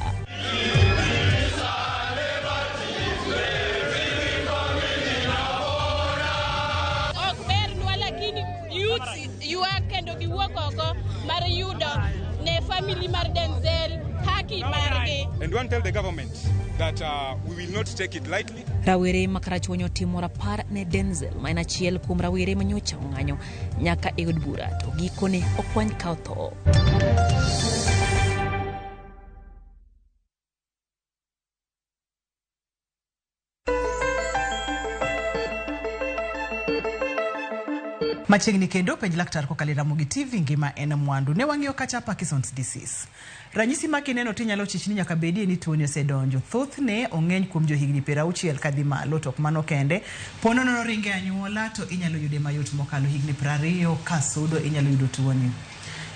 Ok bernwa lakini youths ywak kendo giwuok oko mar yudo ne family mar Denzel haki margi. And one tell the government that we will not take it lightly. Rawere ma Karachuonyo otimo rapar ne Denzel ma en achiel kuom rawere ma nyocha ong'anyo nyaka e od bura to gikone okwany ka otho. Machiegni kendo penj laktar kokalo e Ramogi TV ngima en mwandu. Ne wang'iyo kacha Parkinson's disease. Ranyisi ma kineno tinyalo chich ni nyaka bedie ni tuoni osedonjo. Thothne ong'eny kuom johigni 60 kadhi malo to ok mano kende. Po nono ringe anyuola to inyalo yude mayot mokalo higni 20 kasudo inyalo yudo tuoni.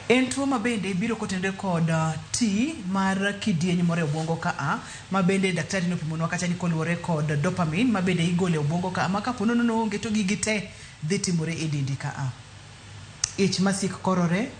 En tuo ma bende biro kotenore kod ti mar kidieny moro e obwongo ka a ma bende daktari nopimonwa kacha ni koluwore kod dopamine ma bende igolo e obwongo ka a ma kapo nono onge to gigi te dhi timore e dendi ka a. Ich masik korore,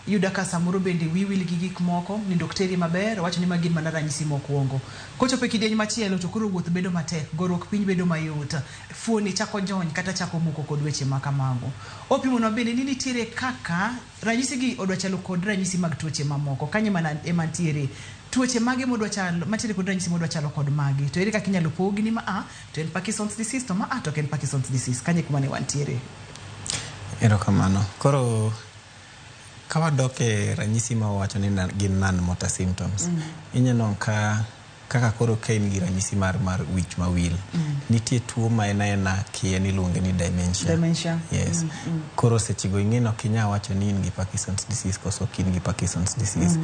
iyudo ka samoro bende wiyi wil gi gik moko, nindo ok teri maber, wacho ni magi gin mana ranyisi mokwongo. Kochopo e kidieny machielo to koro wuoth bedo matek, goruok piny bedo mayot, fuoni chako jony kata chako moko kod weche ma kamago. Opimonwa bende ni nitiere kaka ranyisi gi odwa chalo kod ranyisi mag tuoche mamoko. Kanyo ema ntiere tuoche mage modwa chalo, mantiere kod ranyisi modwa chalo kod magi. To ere kaka inyalo pogi ni ma a to en Parkinson's disease to ma a to ok en Parkinson's disease. Kanyo e kuma ne wantiere. Erokamano. Koro ka wadok e ranyisi ma wawacho ni gin non-motor symptoms, ineno ka kaka koro ka in gi ranyisi mar wich mawil, nitie tuo ma en aena kia niluonge ni dementia. Dementia. Yes. Koro sechego ing'e ni ok inyal wacho ni in gi Parkinson's disease koso ok in gi Parkinson's disease.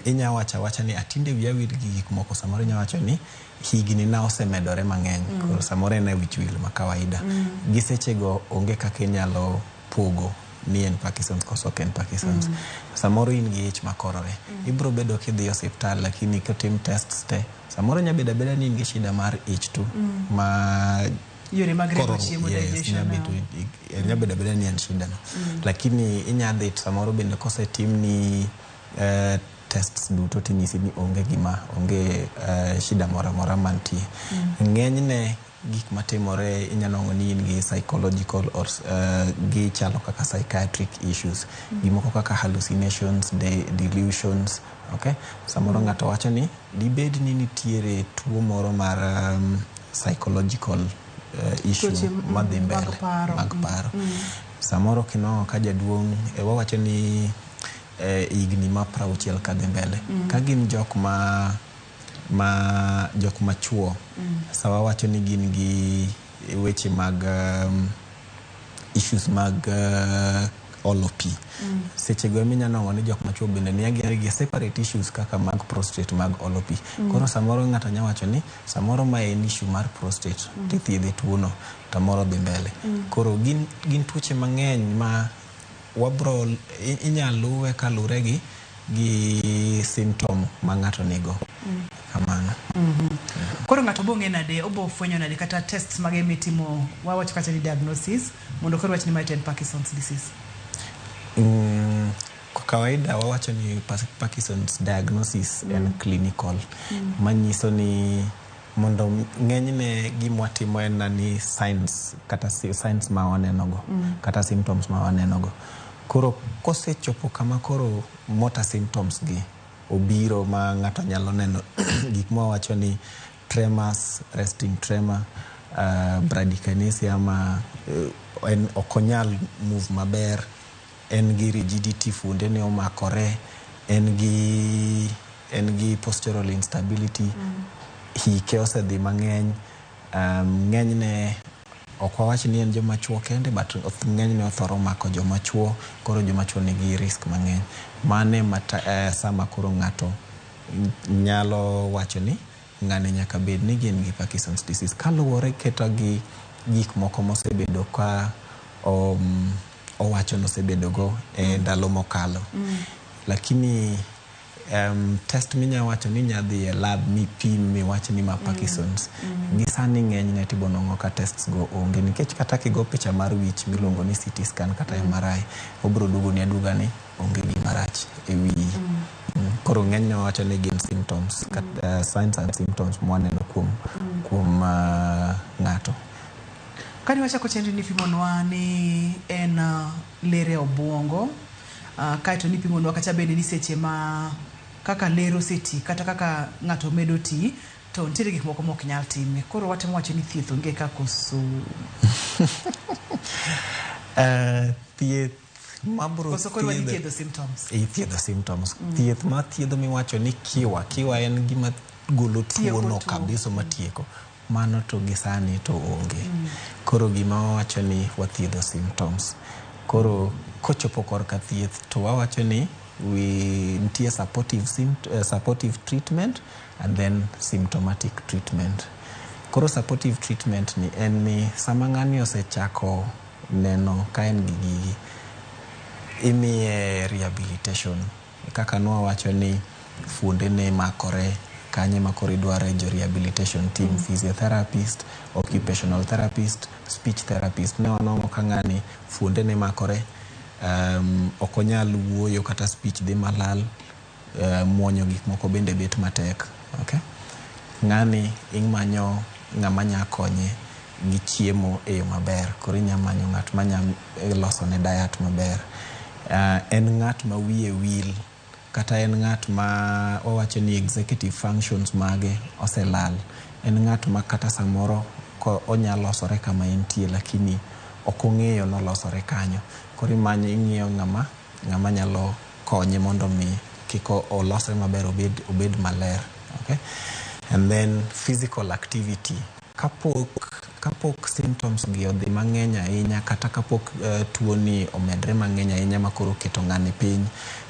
Inya wacho awacha ni atinde wiya wil gi gik moko, samoro inya wacho ni higni na osemedore mang'eny, koro samoro en e wich wil ma kawaida. Gi sechego onge kaka inyalo pogo ni en Parkinson's koso ok en Parkinson's. Samoro in gi ich makorore, ibiro bedo kidhi e osiptal lakini kotim tests te, samoro nya bedo abeda ni in gi shida mar ich tu ma yore mag rego chiemo, digestion. Nya bedo abeda ni en shida no. Lakini inya dhi to samoro bende kosetimni tests duto tinyisi ni onge gima, onge shida moro amora mantie. Ng'enyne gik matimore inyalo nwang'o ni in gi psychological or gichalo kaka psychiatric issues. Gimoko kaka hallucinations, delusions, okay? Samoro ng'ato wacho ni dibed ni nitiere tuo moro mar psychological issue madhi mbele mag paro. Samoro kinwang'o ka jaduong' wawacho ni higni ma 60 kadhi mbele. Ka gin jok ma jok machuo, sawa wacho ni gin gi weche mag issues mag olo pi. Sechego ema inyalo nwang'o ni jok machuo bende nigi separate issues kaka mag prostate mag olo pi. Koro samoro ng'ato nya wacho ni samoro ma en issue mar prostate tithiedhe tuono to moro dhi mbele. Koro gin tuoche mang'eny ma wabro inyalo luwe kalure gi symptom ma ng'ato nigo. Kamano. Koro ng'ato bo ng'e nade, obo fwenyo nade kata tests mage mitimo, wawacho kata ni diagnosis, mondo koro wach ni mae to en Parkinson's disease. Kwa kawaida wawacho ni Parkinson's diagnosis en clinical. Manyiso ni mondo ng'enyne gima watimo en ni signs kata signs ma wanenogo, kata symptoms ma wanenogo. Koro kosechopo kama koro motor symptoms gi obiro ma ng'ato nyalo neno gik ma wawacho ni tremors, resting tremor, bradykinesia ma en ok onyal move maber, en gi rigidity, fuonde ne omakore, en gi postural instability, hike osedhi mang'eny, ng'enyne Ok wawach ni en joma chuo kende, but ng'enyne othoro mako joma chuo, koro joma chuo nigi risk mang'eny. Mane sama koro ng'ato nyalo wacho ni ng'ani nyaka bed ni gin gi Parkinson's disease. Kaluwore kata gi gik moko mosebedo ka owacho nosebedo go e ndalo mokalo. Lakini test minya wacho ni inya dhi e lab mipim miwach ni ma Parkinson's. Gi sani ng'enyne tibo nwang'o ka tests go onge nikech kata kigo picha mar wich miluongo ni CT scan kata MRI, obiro duogoni aduoga ni onge gima rach e wiyi. Koro ng'enyne wawacho ni gin symptoms, signs and symptoms mwaneno kuom ng'ato. Kane wachako chenro ni ipimonwa ni en ler e obuongo, kaeto nipimonwa kacha bende ni seche ma kaka ler oseti kata kaka ng'ato medo ti to nitiere gik moko mok nyal time. Koro watemo wacho ni thieth onge ka koso Thieth mabro koso koro wadhi thiedho symptoms. Ithiedho symptoms. Thieth ma thiedho miwacho ni kiwa en gima golo Tieko tuono tuo. kabisa matieko. Mano to gi sani to onge. Koro gima wawacho ni wathiedho symptoms. Koro kochopo korka thieth to wawacho ni nitie supportive treatment and then symptomatic treatment. Koro supportive treatment ni en ni sama ng'ani osechako neno ka en gi gigi, imiye rehabilitation. Kaka nwawacho ni fuondene makore kanye ma koro idware jo rehabilitation team, physiotherapist, occupational therapist, speech therapist. Ne wanwang'o ka ng'ani fuondene makore, ok onyal wuoyo kata speech dhi malal, muonyo gik moko bende bet matek. Okay? Ng'ani imanyo ng'ama nya konye gi chiemo e yo maber. Koro inya manyo ng'at manya losone diet maber. En ng'at ma wiye wil kata en ng'at ma wawacho ni executive functions mage oselal. En ng'at ma kata samoro ko onya losore kama entie lakini ok ong'eyo nolosore kanyo. Koro imanyo ing'iyo ng'ama nyalo konye mondo mi kik olosre maber obed maler. Okay? And then physical activity. Kapok symptoms gi odhi mang'eny ahinya kata kapok tuo ni omedre mang'eny ahinya ma koro oketo ng'ani piny,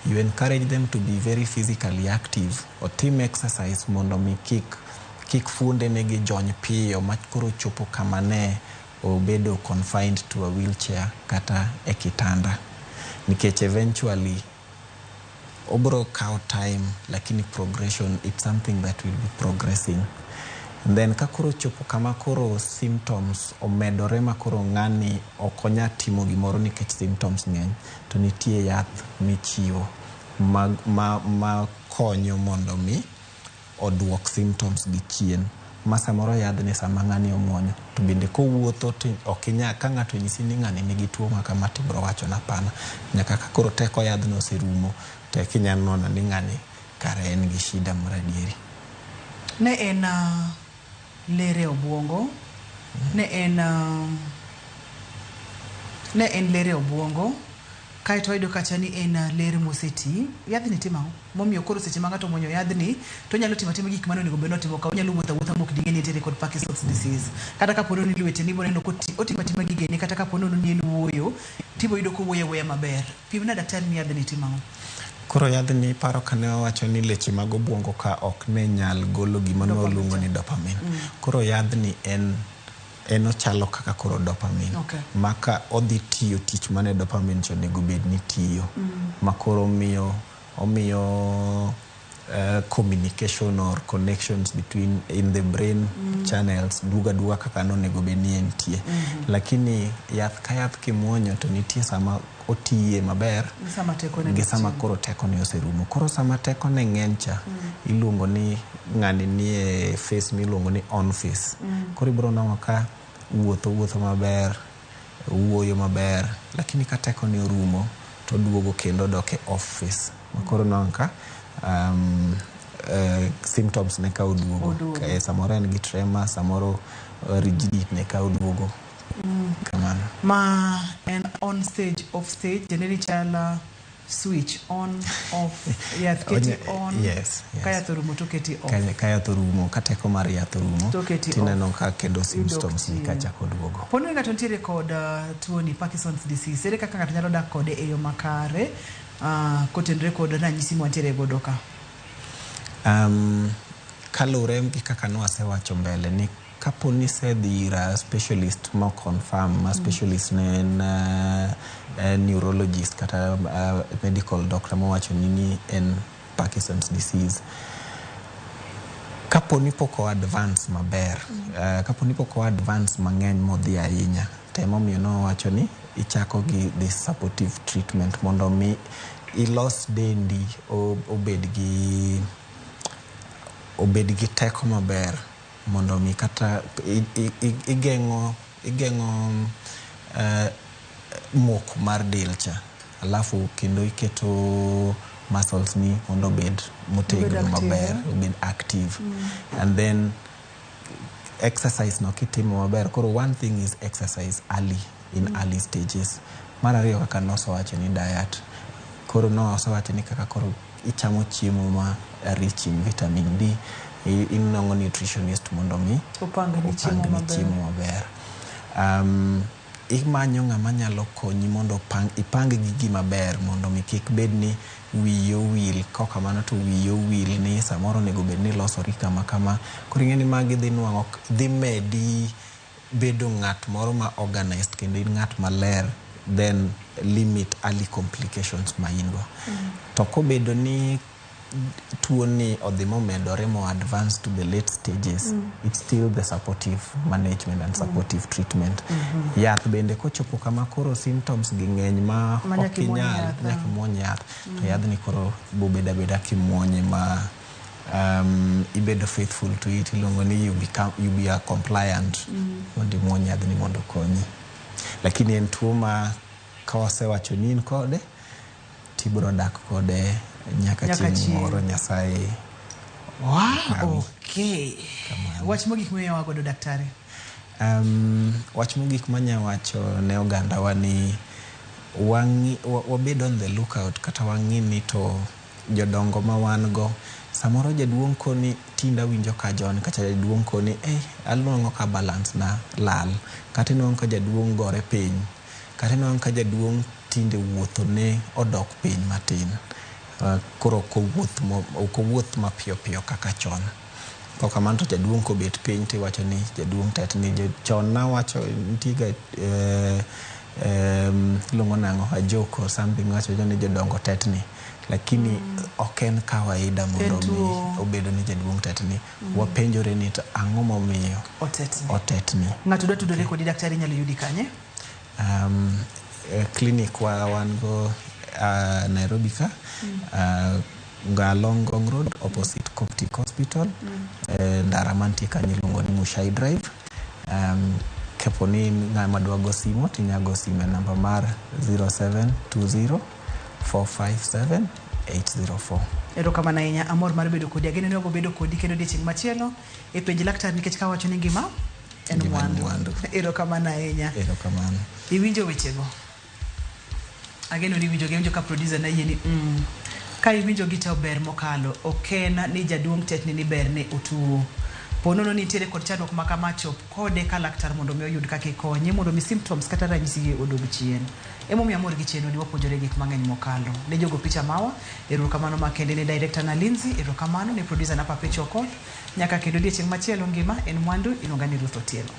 you encourage them to be very physically active. Otim exercise mondo mi kik fuondene gi jony piyo ma koro chopo kama ne obedo confined to a wheelchair kata e kitanda. Nikech eventually obro kawo time lakini progression, it's something that will be progressing. And then ka koro chopo kama koro symptoms omedore ma koro ng'ani ok onya timo gimoro nikech symptoms ng'eny, to nitie yath michiwo ma konyo mondo mi oduok symptoms gi chien. Ma samoro yadhni sama ng'ani omuonyo to bende kowuotho to ok inya, ka ng'ato onyisi ni ng'ani nigi tuo ma kama tibro wacho ni hapana. Nyaka ka koro teko yadhno oserumo to eka inya neno ni ng'ani kare en gi shida mar adieri. Ne en ler e obuongo, ne en ler e obuongo, kaeto wayudo kacha ni en ler moseti. Yadhni timo ang'o? Momiyo koro seche ma ng'ato omuonyo yadhni to onyalo timo atima gik mane onego bed ni otimo ka onyalo wuotho awuotha mok ding'e ni entiere kod Parkinson's disease. Kata kapo ni lwete ni iboneno otimo atima gigene, kata kapo ni en wuoyo tibo yudo kowuoyo awuoya maber. Pimna daktari ni yadhni timo ang'o? Koro yadhni paro kane wawacho ni leche mag obuongo ka ok ne nyal golo gima ne waluongo ni dopamine. Koro yadhni en ochalo kaka koro dopamine. Ma ka odhi tiyo tich mane dopamine cha onego bed ni tiyo. Ma koro omiyo communication or connections between in the brain channels duogo aduoga kaka nonego bed ni entie. Lakini yath ka yath kimuonyo to nitie sama otiye maber gi sama koro tekone oserumo. Koro sama tekone ng'eny cha, iluongo ni ng'ani nie phase miluongo ni on phase. Koro ibiro nwang'o ka wuotho maber, wuoyo maber, lakini ka tekone orumo to oduogo kendo odok e off phase. Koro nwang'o ka symptoms ne ka oduogo. Samoro en gi tremor, samoro rigidity ne ka oduogo. Kamano. Ma en on stage, off stage, tiende ni chal Switch on off, yath keti on. Yes. Ka yath orumo to keti off. Ka yath orumo, ka teko mar yath orumo, To keti tineno off. ka kendo Idok symptoms ni chien. kachako duogo. Poni ng'ato nitiere kod tuoni Parkinson's disease, ere kaka ng'ato nyalo dak kode e yo makare kotenore kod ranyisi mwantiere godo ka? Kaluwore gi kaka nwasewacho mbele ni kapo ni isedhi ir a specialist ma confirm ma specialist ne en neurologist kata medical doctor mowacho ni ni en Parkinson's disease, kapo ni pok o advance maber, kapo ni pok o advance mang'eny modhi ahinya, to emomiyo nowacho ni ichako gi this supportive treatment mondo mi ilos dendi obed gi teko maber, mondo mi kata igeng'o mok mar del cha, alafu kendo iketo muscles ni mondo obed motegno active, maber, eh? Obed active. And then exercise no kitimo maber. Koro one thing is exercise early in early stages. Mar ariyo, kaka nosewacho ni diet, koro nosewacho ni kaka koro ichamo chiemo ma rich in vitamin D, inwang'o nutritionist mondo mi opangni chiemo opangni maber. Chiemo maber. Imanyo ng'ama nyalo konyi mondo ipang gigi maber, mondo mi kik bed ni wiyi owil. Kok kamano to wiyi owil ni samoro onego bed ni ilosori kama kama. Koro ing'e ni magi dhi nwang'o dhi medi bedo ng'at moro ma organized kendo in ng'at maler, then limit early complications ma in go. To kobedo ni tuo ni odhi momedore mo advance to the late stages, it's still the supportive management and supportive treatment. Yath bende kochopo kama koro symptoms gi ng'eny ma Ma nyaka ok imuony inyal yath, nyaka ah. imuony yath, to yadhni koro bobedo abeda kimuonye ma ibedo faithful to it. Iluongo ni you be a compliant mondo imuony yadhni mondo okonyi. Lakini en tuo ma ka wasewacho ni in kode, tibiro dak kode nyaka Nyaka chieng' chieng'. moro Nyasaye Wow, okay. Wach mogik miweyowa godo, daktari. Wach mogik manya wacho ne ogandawa ni wabed on the lookout, kata wang'i ni to jodongo ma wan go samoro jaduong' koni tinde awinjo ka John kata jaduong' koni anwang'o ka balance na lal, kata inwang'o ka jaduong' gore piny, kata inwang'o ka jaduong' tinde wuotho ne odok piny matin. Koro ok owuoth mapiyo piyo kaka chon. Kok kamano to jaduong' kobet piny tiwacho ni jaduong' tetni. Chon nawacho nitie ga iluongo nang'o, a joke or something, wacho ni jodongo tetni, lakini ok en kawaida mondo mi tuo. Obedo ni jaduong' tetni. Wapenjore ni to ang'o momiyo otetni? Otetni. Ng'ato dwa tudore kodi, daktari, inyalo yudi kanye? Clinic wa wan go Nairobi ka, along Ngong Road opposite Coptic Hospital. Ndara mantie kanyo iluongo ni Mushai Drive. Kapo ni ng'ama dwa go simo, tinya go simo e namba mar 0720 457 804. Erokamano ahinya, amor mar bedo kodi. Ageno ni wabiro bedo kodi kendo odiechieng' machielo e penj laktar, nikech kawacho ni ngima en Ngima en mwandu. Mwandu. Erokamano ahinya. Erokamano. Iwinjo wechego? Ageno ni iwinjo gi. Iwinjo ka producer na yie ni Ka iwinjo gi to ber mokalo. Ok en ni jaduong' tetni ni ber ne otuo. Ponono nitiere kod chandruok ma kama, chop kode ka laktar mondo mi oyud kaka ikonye mondo mi symptoms kata ranyisi gi odog chien. Emomiyo amor gi chenro ni, wapuonjore gik mang'eny mokalo. Ne jogo picha mawa, erokamano makende ne director na Lindsay, erokamano ne producer na Papecho Okoth. Nyaka kendo odiechieng' machielo, ngima en mwandu. Iluonga ni Ruth Otieno.